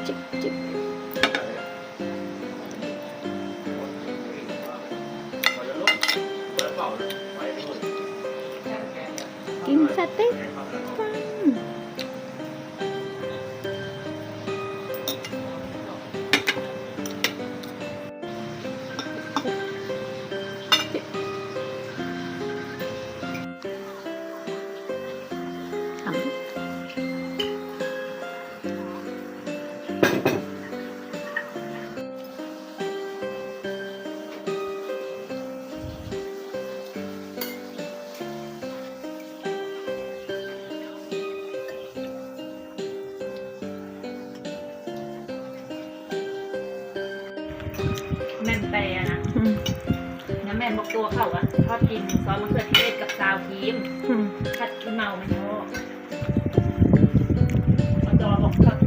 ຈິບ ກິນສະເຕັກ ແມ່ນແຕ່ນະ ອືມ ນະແມ່ນບອກຕົວເຂົາວ່າ ຊອບກິນຊອສມະເຂືອເທດກັບຊາວຄຣີມ ອືມ ຜັດຂີ້ເມົາມັນເນາະ ເຂົາຈະວ່າບອກຊອບ